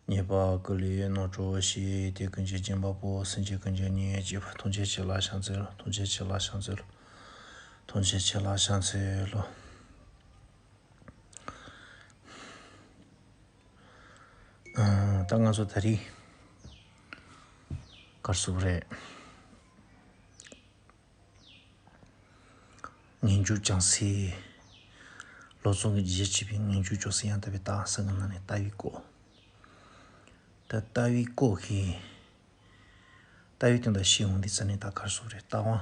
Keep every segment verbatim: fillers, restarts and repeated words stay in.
ཉེས་པ་ཀུན་ལས་རྣམ་གྲོལ་བྱེད། དེ་ཀུན་གྱི་སྦྱིན་པ་པོ། སེམས་ཅན་ཀུན་གྱི་གཉེན་གཅིག་པུ། ཐམས་ཅད་ཁྱེད་ལ་ཕྱག་འཚལ་ལོ། ཐམས་ཅད་ཁྱེད་ལ་ཕྱག་འཚལ་ལོ། ཐམས་ཅད་ཁྱེད་ལ་ཕྱག་འཚལ་ལོ། ཨ། ད་ང་ཚོ་ད་རེས་ག་རེ་ཟེར་དགོས་རེད། ངེས་འབྱུང་བྱང་སའི། བློ་བཟང་གིས་རྒྱས་བྱས་པའི་ངེས་འབྱུང་བྱང་སའི་ཡང་དག་པའི་ལྟ་བ་ཟེར་གྱི་ནང་ནས་ལྟ་བའི་སྐོར། ད་ལྟ་བའི་སྐོར་གྱི། ལྟ་བའི་དོན་དག་བཤད་འོང་དུས་ཙ་ནས་ད་ག་རེ་ཟེར་དགོས་རེད། ལྟ་བ།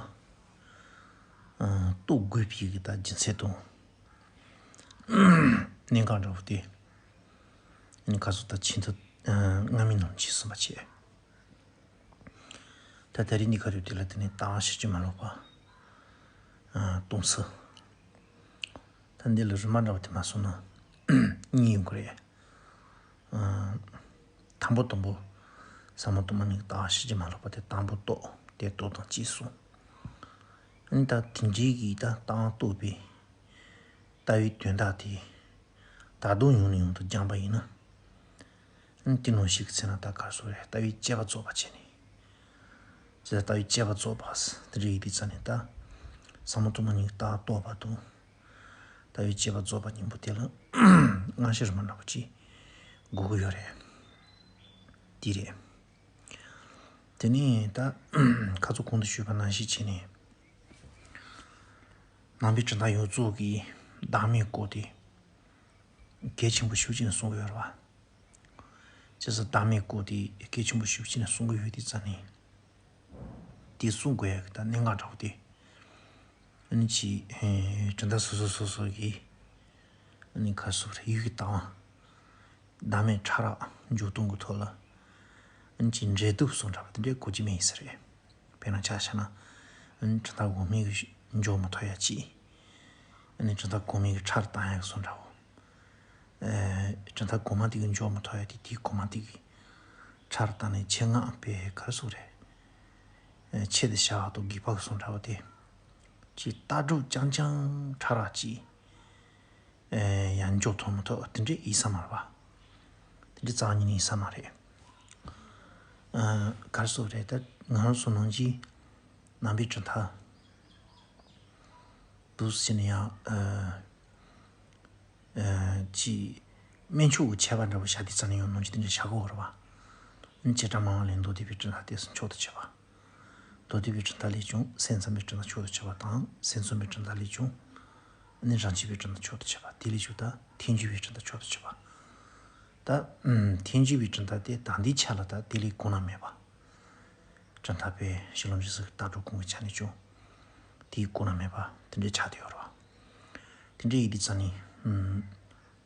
ཨ། རྟོགས་དགོས་པའི་གི་ད་རྒྱུ་མཚན་དང་། གནད་འགག་འདྲ་བོ་དེ། ཨ་ནི་ག་རེ་ཟེར། ད་ཆེས་མཐོ། ཨ། སྔ་མའི་ནང་ཇི་བཞིན་པ་བྱས། ད་ད་རེས་འདི་ག་རེ་དེ་ལ་དེ་ནས་ལྟ་བ་ཕྱིན་ཅི་མ་ལོག་པ། ཨ། གཏོང་ཚུལ། ད་འདི་ལ་རིམ་པ་འདྲ་བ་དེ་མ་སོང་ན་གཉིས་ཡོང་གི་རེད། ཨ། དང་པོ་དང་པོ། ཟབ་མོ་སྟོང་པ་ཉིད་ཀྱི་ལྟ་བ་ཕྱིན་ཅི་མ་ལོག་པ་དེ་དང་པོ་རྟོགས། དེ་རྟོགས་དང་གཅིག་གསུངས། ཨ་ནི་ད་དེ་འདྲའི་གི་ད་ལྟ་བ་རྟོགས་པའི་ལྟ་བའི་དོན་དག་དེ། ད་དུང་ཡང་ནས་ཡང་དུ་སྦྱངས་པ་ཡིན་ན། ཨ་ནི་དེ་ནང་བཞིན་གྱི་ཚེ་ན་ད་ག་རེ་ཟེར་དགོས་རེད། ལྟ་བའི་དཔྱད་པ་རྫོགས་པ་བྱས་ནས། ཅི་ལྟར་ལྟ་བའི་དཔྱད་པ་རྫོགས་པ་ཟེར་དེ་རེད། དེ་ཙ་ནས་ད་ཟབ་མོ་སྟོང་པ་ཉིད་ཀྱི་ལྟ་བ་རྟོགས་པ་དང་། ལྟ་བའི་དཔྱད་པ་རྫོགས་པ་གཉིས་པོ་དེ་ལ་སྔ་ཕྱི་རིམ་པ་འདྲ་བོ་ཅིག་དགོས་ཀྱི་ཡོད་རེད། དེ་རེད། དེ་ནས་ད་ཁ་ཚོ་གོང་དུ་ཞུས་པ་ནང་བཞིན་བྱས་ནས། ནང་པའི་གྲུབ་མཐའ་ཡོངས་རྫོགས་ཀྱི་བདག་མེད་སྐོར་དེ་གལ་ཆེན་པོ་ཞེ་པོ་ཅིག་ནས་གསུང་གི་ཡོད་རེད་པ། བྱས་ཙང་བདག་མེད་སྐོར་དེ་གལ་ཆེན་པོ་ཞེ་པོ་ཅིག་ནས་གསུང་གི་ཡོད་དུས་ཙ་ནས། དེ་གསུང་དགོས་ཡག་གི་ད་གནད་འགག་འདྲ་བོ་དེ། ཨ་ནི་ཅིག་ཨེ། གྲུབ་མཐའ་སོ་སོ་སོ་སོ་གི། ཨ་ནི་ག་རེ་ཟེར་དགོས་རེད། ཡུལ་གྱི་ལྟ་བ། བདག་མེད་ཕྲ་རགས་འཇོག་སྟངས་ཀྱི་ཐོག་ལ། ཨ་ནི་ཅིག་འབྲེལ་གཏུག་སོགས་འདྲ་བ་དེ་འདྲའི་གོ་རྒྱུ་མེད་ཡིན་ས་རེད། དཔེར་ན་ཆ་བཞག་ན། ཨ་ནི་གྲུབ་མཐའ་གོང་མའི་གི་འཇོག་མ་ཐུབ་ཡག་ཅིག་ཨ་ནི་གྲུབ་མཐའ་གོང་མའི་གི་ཕྲ་རུ་བཏང་ཡག་སོགས་འདྲ་བོ། ཨེ། གྲུབ་མཐའ་གོང་མ་དེ་གི་འཇོག་མ་ཐུབ་ཡག་དེ་དེའི་གོང་མ་དེ་གི་ཕྲ་རུ་བཏང་ནས་ཆེད་མངགས་པའི་ག་རེ་ཟེར་དགོས་རེད། ཨེ། ཆེད་དུ་བྱ་བ་དང་སྒེག་པ་གི་སོགས་འདྲ་བོ་དེ། ཅིག་ལྟ་གྲུབ་རྐྱང་རྐྱང་ཕྲ་རགས་ཅིག་ཨེ། ཡང་འཇོག་ཐུབ་མ་ཐུབ་དེ་འདྲའི་ཡིན་ས་མ་རེད་པ། དེ་འདྲའི་རྩ་བ་ཉིད་ནས་ཡིན་ས་མ་རེད། ཨ། ག་རེ་ཟེར་དགོས་རེད། ད་ང་རང་ཚོ་ནང་བཞིན་ནང་པའི་གྲུབ་མཐའ་འདུག་ཟེར་ནས་ཡང་། ཨ། ཨ། ཅིག་དམན་ཆོས་ཀྱི་ཁྱད་པར་འདྲ་བོ་བཞག་དུས་ཙ་ནས་ཡང་ནང་བཞིན་དེ་འདྲ་བཞག་གི་ཡོད་རེད་པ། བྱེ་བྲག་སྨྲ་བ་ལས་མདོ་སྡེ་པའི་གྲུབ་མཐའ་དེ་མཆོག་ཏུ་གྱུར་པ། མདོ་སྡེ་པའི་གྲུབ་མཐའ་ལས་ཀྱང་སེམས་ཙམ་པའི་གྲུབ་མཐའ་མཆོག་ཏུ་གྱུར་པ་དང་། སེམས་ཙམ་པའི་གྲུབ་མཐའ་ལས་ཀྱང་ནི་རང་རྒྱུད་པའི་གྲུབ་མཐའ་མཆོག་ཏུ་གྱུར་པ། དེ་ལས་ཀྱང་ད་ཐལ་འགྱུར་བའི་གྲུབ་མཐའ་མཆོག་ཏུ་གྱུར་པ། ད་ཐལ་འགྱུར་བའི་གྲུབ་མཐའ་དེ་ད་ལྟའི་ཆ་ལ་ད་དེ་ལས་གོང་ན་མེད་པ། གྲུབ་མཐའ་དཔེ་གཞི་ལམ་རྗེས་སུ་ལྟ་གྲུབ་གོང་གི་ཆ་ནས་ཀྱང་དེའི་གོང་ན་མེད་པ་དེ་འདྲའི་ཆགས་བསྡད་ཡོད་རེད་པ། དེ་འདྲའི་ཡིན་དུས་ཙ་ནས། ཨུམ།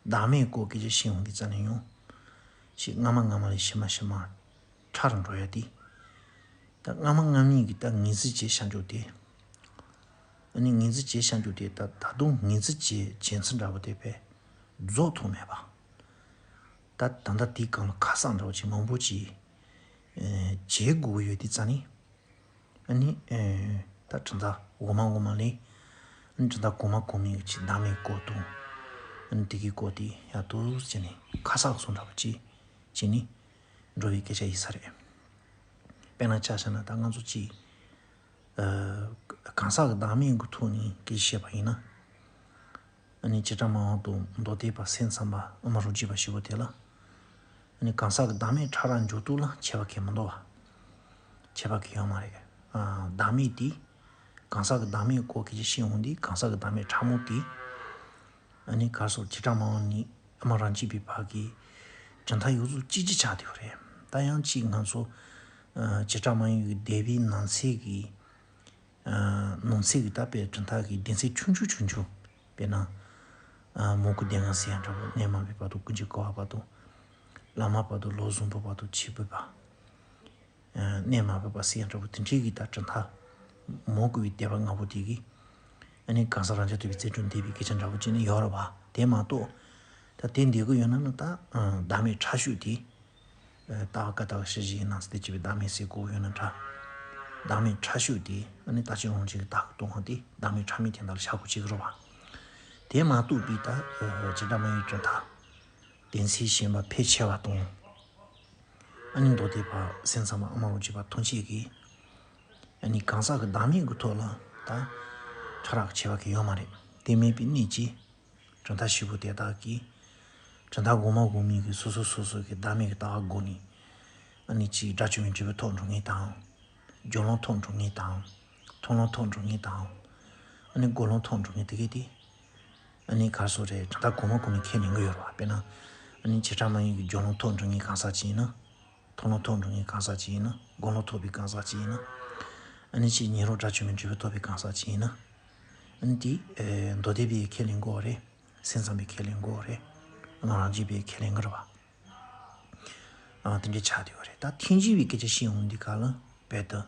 བདག་མེད་སྐོར་སྐད་ཆ་བཤད་འོང་དུས་ཙ་ནས་ཡང་། ཞེས་སྔ་མ་སྔ་མ་ལས་ཕྱི་མ་ཕྱི་མ་ཕྲ་རུ་འགྲོ་ཡ་དེ། ད་སྔ་མ་སྔ་མའི་གི་ད་ངེས་འཛིན་བྱས་བཞག་འཇོག་དེ། ཨ་ནི་ངེས་འཛིན་བྱས་བཞག་འཇོག་དེ་ད་ད་དུང་ངེས་འཛིན་བྱས་བྱས་ཚུལ་འདྲ་བོ་དེ་དཔེ་རྫོགས་ཐུབ་མེད་པ། ད་ད་ལྟ་དེའི་སྒང་ལ་ཁ་གསག་འདྲ་བོ་ཅིག་མང་པོ་ཅིག་ཨེ། བྱེད་དགོས་ཀྱི་ཡོད་དུས་ཙ་ནས། ཨ་ནི། ཨེ། ད་གྲུབ་མཐའ་འོག་མ་འོག་མ་ལས། ཨ་ནི་གྲུབ་མཐའ་གོང་མ་གོང་མའི་གི་ཅིག་བདག་མེད་སྐོར་དང་། ཨ་ནི་དེ་གི་སྐོར་དེ་ཡག་ཏུ་བྱས་ནས་ཁ་གསག་སོགས་འདྲ་བོ་ཅིག་བྱས་ནས་འགྲོ་བའི་སྐད་ཆ་ཡིན་ས་རེད། དཔེར་ན་ཆ་བཞག་ན་ད་ང་ཚོ་ཅིག་ཨ། གང་ཟག་གི་བདག་མེད་ཀྱི་ཐོག་ནས་སྐད་ཆ་བཤད་པ་ཡིན་ན། ཨ་ནི་བྱེ་བྲག་སྨྲ་བ་དང་མདོ་སྡེ་པ་སེམས་ཙམ་པ་དབུ་མ་རང་རྒྱུད་པ་བཞི་པོ་དེ་ལ། ཨ་ནི་གང་ཟག་གི་བདག་མེད་ཕྲ་རགས་འཇོག་སྟངས་ལ་ཁྱད་པར་གང་ཡང་མི་འདུག་པ། ཁྱད་པར་གང་ཡང་ཡོད་མ་རེད། ཨ། བདག་མེད་དེ། གང་ཟག་གི་བདག་མེད་སྐོར་སྐད་ཆ་བཤད་འོང་དུས་གང་ཟག་གི་བདག་མེད་ཕྲ་མོ་དེ། ཨ་ནི་ག་རེ་ཟེར། བྱེ་བྲག་སྨྲ་བ་ནས་དབུ་མ་རང་རྒྱུད་པའི་བར་གྱི་གྲུབ་མཐའ་ཡོངས་རྫོགས་གཅིག་གྱུར་ཆགས་བསྡད་ཡོད་རེད། ད་ཡང་ཅིག་ང་ཚོ། ཨ། བྱེ་བྲག་སྨྲ་བའི་སྡེ་པའི་ནང་གསེས་ཀྱི། ཨ། ནང་གསེས་ཀྱི་ད་དཔེ་གྲུབ་མཐའ་གི་སྡེ་ཚན་ཆུང་ཆུང་ཆུང་ཆུང་། དཔེར་ན། ཨ། མོའུ་གུ་སྡེ་ལྔ་ཟེར་ཡག་འདྲ་བོ། གནས་མ་རྦད་བར་དུ་ཀུན་གྱིས་གོ་བ་བར་དུ། བླ་མ་བར་དུ། ལོ་གསུམ་པ་བར་དུ། འཆི་བའི་བར། ཨ། གནས་མ་རྦད་བར་ཟེར་ཡག་འདྲ་བོ་དེ་འདྲའི་གི་ད་གྲུབ་མཐའ། མོའུ་གུ་བའི་སྡེ་པ་ལྔ་པོ་དེ་གི། ཨ་ནི་གང་ཟག་རང་རྐྱ་ཐུབ་པའི་རྩལ་སྒྲུབ་འདས་པའི་སྐད་ཆ་འདྲ་བོ་ཅིག་ནི་ཡོད་རེད་པ། དེ་མ་གཏོགས། ད་དེ་འདོད་ཀྱི་ཡོད་ན་ནི་ད། ཨ། བདག་མེད་ཕྲ་ཤོས་དེ། ཨ། ལྟ་བ་ཀ་དག་ཤེར་ཕྱིན་ནང་གསེས་དེ་བྱས་པའི་བདག་མེད་ཟེར་དགོས་ཡོད་ན་འདྲ། བདག་མེད་ཕྲ་ཤོས་དེ། ཨ་ནི་རྟག་གཅིག་རང་གཅིག་གི་བདག་གི་སྟོང་པ་དེ་བདག་མེད་ཕྲ་མོའི་དོན་དག་ལ་བཞག་དགོས་བྱེད་ཀྱི་རེད་པ། དེ་མ་གཏོགས་པའི་ད། ཨ། བྱེ་བྲག་སྨྲ་བའི་གྲུབ་མཐའ། སྡེ་ཚན་གཞན་པ་ཕལ་ཆེ་བ་དང་། ཨ་ནི་མདོ་སྡེ་པ་སེམས་ཙམ་པ་ཨ་མ་རོ་གཅིག་པ་ཐམས་ཅད་ཀྱིས། ཨ་ནི་གང་ཟག་གི་བདག་མེད་ཀྱི་ཐོག་ལ་ད་ཕྲ་རགས་ཁྱད་པར་གྱི་ཡོད་མ་རེད། དེ་མེད་པའི་གནད་ཀྱིས་གྲུབ་མཐའ་བཞི་པོ་དེ་དག་གིས་གྲུབ་མཐའ་གོང་མ་གོང་མའི་གི་སོ་སོ་སོ་སོ་གི་བདག་མེད་ཀྱི་ལྟ་བ་སྒོ་ནས། ཨ་ནི་གཅིག་དགྲ་བཅོམ་པའི་འབྲས་བུའི་ཐོག་འགྲོ་ངེས་དང་། སྦྱོར་ལམ་ཐོག་འགྲོ་ངེས་དང་། མཐོང་ལམ་ཐོག་འགྲོ་ངེས་དང་། ཨ་ནི་རྒོལ་ལམ་ཐོག་འགྲོ་ངེས་དེ་གས་དེ། ཨ་ནི་ག་རེ་ཟེར་རེད། གྲུབ་མཐའ་གོང་མ་གོང་མས་ཁས་ལེན་གྱི་ཡོད་རེད་བ། དཔེར་ན། ཨ་ནི་བྱེ་བྲག་སྨྲ་བའི་གི་སྦྱོར་ལམ་ཐོག་འགྲོ་ངེས་གང་ཟག་ཅིག་ཡིན་ན། མཐོང་ལམ་ཐོག་འགྲོ་ངེས་གང་ཟག་ཅིག་ཡིན་ན། སྒོམ་ལམ་ཐོབ་པའི་གང་ཟག་ཅིག་ཡིན་ན། ཨ་ནི་ཅིག་ཉན་རང་དགྲ་བཅོམ་པའི་འབྲས་བུ་ཐོབ་པའི་གང་ཟག་ཅིག་ཡིན་ན། ཨ་ནི་དེ་ཨེ་མདོ་སྡེ་པས་ཁས་ལེན་དགོས་པ་རེད། སེམས་ཙམ་པས་ཁས་ལེན་དགོས་པ་རེད། ཨ་ནི་རང་རྒྱུད་པས་ཁས་ལེན་གྱི་རེད་བ། ཨ་དེ་འདྲའི་ཆགས་བསྡད་ཡོད་རེད། ད་ཐལ་འགྱུར་བའི་སྐད་ཆ་བཤད་ཡོང་དུས་སྐབས་ལ་རྦད་དེ།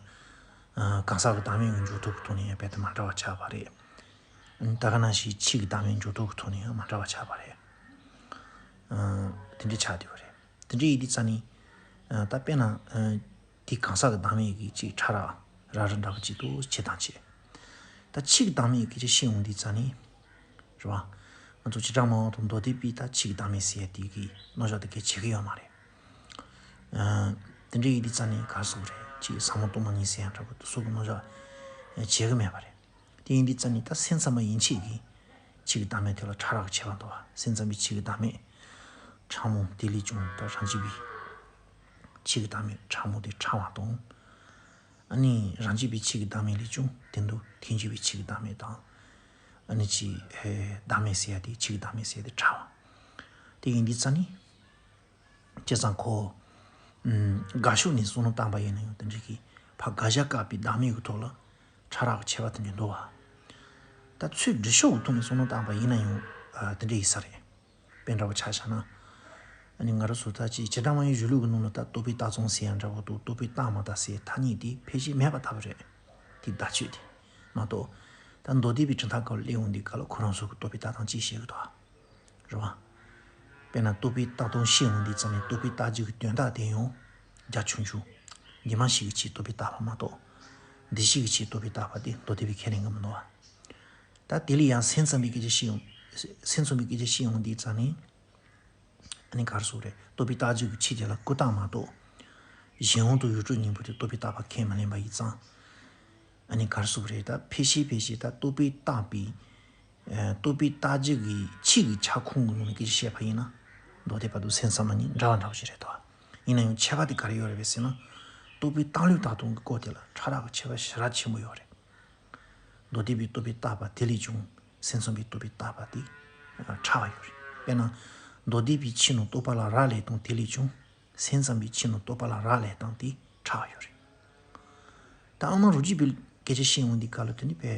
ཨ་གང་ཟག་གི་བདག་མེད་ཀྱི་འཇོག་ཐབས་ཀྱི་ཐོག་ནས་ཡང་རྦད་དེ་མ་འདྲ་བ་ཆགས་པ་རེད། ཨ་ད་ག་ནང་བཞིན་ཆོས་ཀྱི་བདག་མེད་འཇོག་ཐབས་ཀྱི་ཐོག་ནས་ཡང་མ་འདྲ་བ་ཆགས་པ་རེད། ཨ་དེ་འདྲའི་ཆགས་བསྡད་ཡོད་རེད། དེ་འདྲའི་ཡིན་དུས་ཙང་ནས། ཨ་ད་དཔེར་ན། ཨ་དེ་གང་ཟག་གི་བདག་མེད་ཀྱི་ཅིག་ཕྲ་རགས་ར་རི་འདྲ་པོ་ཅིག་ཏུ་བྱེད་དང་བྱེད། ད་ཆོས་ཀྱི་བདག་མེད་ཀྱི་ཅིག་བཤད་ཡོང་དུས་ཙང་ནས། རེད་བ། ང་ཚོ་བྱེ་བྲག་སྨྲ་བ་དང་མདོ་སྡེ་པས་ད་ཆོས་ཀྱི་བདག་མེད་ཟེར་ཡ་དེ་གི་རྣམ་གཞག་དེ་གས་བྱེད་ཀྱི་ཡོད་མ་རེད། ཨ་དེ་འདྲའི་ཡིན་དུས་ཙང་ནས་ག་རེ་ཟེར་དགོས་རེད། ཅིག་ཟབ་མོ་སྟོང་པ་ཉིད་ཟེར་ཡ་འདྲ་པོ་དེ་ཚོ་གི་རྣམ་གཞག་བྱེད་ཀྱི་མེད་པ་རེད། དེ་ཡིན་དུས་ཙང་ནས་ད་སེམས་ཙམ་པ་ཡན་ཆད་ཀྱིས་ཆོས་ཀྱི་བདག་མེད་དེ་ལ་ཕྲ་རགས་ཀྱི་ཁྱད་པར་འདུག་བ། སེམས་ཙམ་པའི་ཆོས་ཀྱི་བདག་མེད་ཕྲ་མོ་དེ་ལས་ཀྱང་ད་རང་རྒྱུད་པའི་ཆོས་ཀྱི་བདག་མེད་ཕྲ་མོ་དེ་ཕྲ་བ་དང་། ཨ་ནི་རང་རྒྱུད་པའི་ཆོས་ཀྱི་བདག་མེད་ལས་ཀྱང་དེ་འདུག་ཐལ་འགྱུར་བའི་ཆོས་ཀྱི་བདག་མེད་དང་། ཨ་ནི་ཅིག་ཨེ་བདག་མེད་ཟེར་ཡ་དེ་ཆོས་ཀྱི་བདག་མེད་ཟེར་ཡ་དེ་ཕྲ་བ། དེ་ཡིན་དུས་ཙང་ནས། བྱས་ཙང་ཁོ། ཨུམ། དགག་ཕྱོགས་ནས་བསམ་བློ་བཏང་པ་ཡིན་ན་ཡང་དེ་འདྲ་གི་ཕར་དགག་བཞག་བཀག་པའི་བདག་མེད་ཀྱི་ཐོག་ལ་ཕྲ་རགས་ཀྱི་ཁྱད་པར་དེ་འདྲ་འདུག་བ། ད་ཚུལ་འགྲེལ་ཕྱོགས་ཀྱི་ཐོག་ནས་བསམ་བློ་བཏང་པ་ཡིན་ན་ཡང་ཨ་དེ་འདྲ་ཡིན་ས་རེད། དཔེ་འདྲ་བོ་ཆ་བཞག་ན། ཨ་ནི་ང་རང་ཚོ་ད་ཅིག་བྱེ་བྲག་སྨྲ་བའི་གཞུང་ལུགས་ཀྱི་ནང་ལ་ད་རྟོག་པས་བཏགས་ཙམ་ཟེར་ཡ་འདྲ་བོ་དང་རྟོག་པས་བཏགས་མ་བཏགས་ཟེར་ཐ་སྙད་དེ་ཕལ་ཆེར་མེད་པ་ལྟ་བུ་རེད། དེ་བརྡ་ཆད་དེ། མ་གཏོགས། ད་མདོ་སྡེ་པའི་གྲུབ་མཐའ་སྐོར་སླེབས་ཡོང་དུས་སྐབས་ལ་ཁོ་རང་ཚོ་གི་རྟོག་པས་བཏགས་སྟངས་ཅིག་བཤད་ཀྱི་འདུག་ཨ། རེད་བ། དཔེར་ན་རྟོག་པས་བཏགས་སྟངས་བཤད་ཡོང་དུས་ཙམ་ནས་རྟོག་པས་བཏགས་རྒྱུ་གི་དོན་དག་དེ་ཡང་རྒྱ་ཆུང་ཆུང་། འདུས་མ་བྱས་ཀྱི་ཆོས་རྟོག་པས་བཏགས་པ་མ་གཏོགས། འདུས་བྱས་ཀྱི་ཆོས་རྟོག་པས་བཏགས་པ་དེ་མདོ་སྡེ་པས་ཁས་ལེན་གྱི་མི་འདུག་བ། ད་དེ་ལས་ཡང་སེམས་ཙམ་པའི་སྐད་ཆ་བཤད་ཡོང་། སེམས་ཙམ་པའི་སྐད་ཆ་བཤད་ཡོང་དུས་ཙམ་ནས། ཨ་ནི་ག་རེ་ཟེར་དགོས་རེད། རྟོག་པས་བཏགས་རྒྱུ་གི་ཆོས་དེ་ལ་ཀུན་བཏགས་མ་གཏོགས། གཞན་དབང་དང་ཡོངས་གྲུབ་གཉིས་པོ་དེ་རྟོག་པས་བཏགས་པ་ཁས་མི་ལེན་པ་ཡིན་ཙང་། ཨ་ནི་ག་རེ་ཟེར་དགོས་རེད། ད་ཕལ་ཆེར་ཕལ་ཆེར་ད་རྟོག་པས་བཏགས་པའི། ཨ་རྟོག་པས་བཏགས་རྒྱུ་གི་ཆོས་ཀྱི་ཁྱབ་ཁོངས་ཀྱི་ནང་ནས་སྐད་ཆ་བཤད་པ་ཡིན་ན། མདོ་སྡེ་པ་དང་སེམས་ཙམ་པ་གཉིས་འདྲ་བ་འདྲ་བོ་ཞིག་རེད་དོ། ཡིན་ན་ཡང་ཁྱད་པར་དེ་ག་རེ་ཡོད་རེད་པས་ཟེར་ན། རྟོག་པས་བཏགས་ལུགས་བཏགས་སྟངས་ཀྱི་སྐོར་དེ་ལ་ཕྲ་རགས་ཀྱི་ཁྱད་པར་ཞེ་དྲག་ཆེན་པོ་ཡོད་རེད། མདོ་སྡེ་པའི་རྟོག་པས་བཏགས་པ་དེ་ལས་ཀྱང་སེམས་ཙམ་པའི་རྟོག་པས་བཏགས་པ་དེ་ཕྲ་བ་ཡོད་རེད། དཔེར་ན། མདོ་སྡེ་པའི་ཆོས་རྣམས་རྟོག་པ་ལ་རག་ལས་སྟངས་དེ་ལས་ཀྱང་སེམས་ཙམ་པའི་ཆོས་རྣམས་རྟོག་པ་ལ་རག་ལས་སྟངས་དེ་ཕྲ་བ་ཡོད་རེད། ད་ཨ་མ་རོ་གཅིག་པའི་སྐད་ཆ་བཤད་ཡོང་དུས་སྐབས་ལ་དེ་ནི་བས་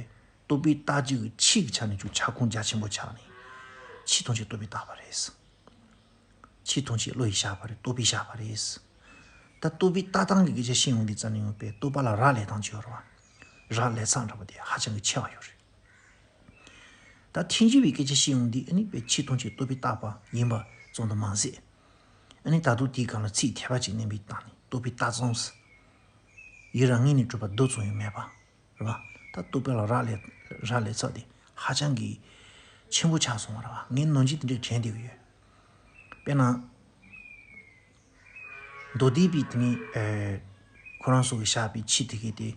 རྟོག་པས་བཏགས་རྒྱུ་གི་ཆོས་ཀྱི་ཆ་ནས་ཀྱང་ཁྱབ་ཁོངས་རྒྱ་ཆེན་པོ་ཆགས་ནས། ཆོས་ཐམས་ཅད་རྟོག་པས་བཏགས་པ་རེད། ཆོས་ཐམས་ཅད་བློ་ཡིས་བཞག་པ་རེད། རྟོག་པས་བཞག་པ་རེད། ད་རྟོག་པས་བཏགས་སྟངས་ཀྱི་སྐད་ཆ་བཤད་ཡོང་དུས་ཙམ་ནས་ཡང་བས་རྟོག་པ་ལ་རག་ལས་སྟངས་ཅིག་ཡོད་རེད་བ། རག་ལས་ཚད་འདྲ་པོ་དེ་ཧ་ཅང་གི་ཆེ་བ་ཡོད་རེད། ད་ཐལ་འགྱུར་བའི་སྐད་ཆ་བཤད་ཡོང་དུས་ཨ་ནི་བས་ཆོས་ཐམས་ཅད་རྟོག་པས་བཏགས་པ་ཡིན་པ་ཙམ་དུ་མ་ཟད། ཨ་ནི་ད་དུང་དེའི་སྒང་ལ་ཚིག་ཐེབས་པ་ཅིག་བསྣན་པའི་སྟེང་ནས་རྟོག་པས་བཏགས་ཙམ་ཟེར། ཡུལ་རང་ངོས་ནས་གྲུབ་པ་རྡུལ་ཙམ་ཡང་མེད་པ། རེད་བ། ད་རྟོག་པ་ལ་རག་ལས་རག་ལས་ཚད་དེ་ཧ་ཅང་གི་ཆེན་པོ་ཆགས་སོང་བ་རེད་བ། ངས་ནམ་རྒྱུན་དེ་འདྲས་དྲན་བསྡད་ཀྱི་ཡོད། དཔེར་ན། མདོ་སྡེ་པའི་དེ་ནི་ཨེ། ཁོ་རང་ཚོ་གིས་བཞག་པའི་ཆོས་དེ་གས་དེ།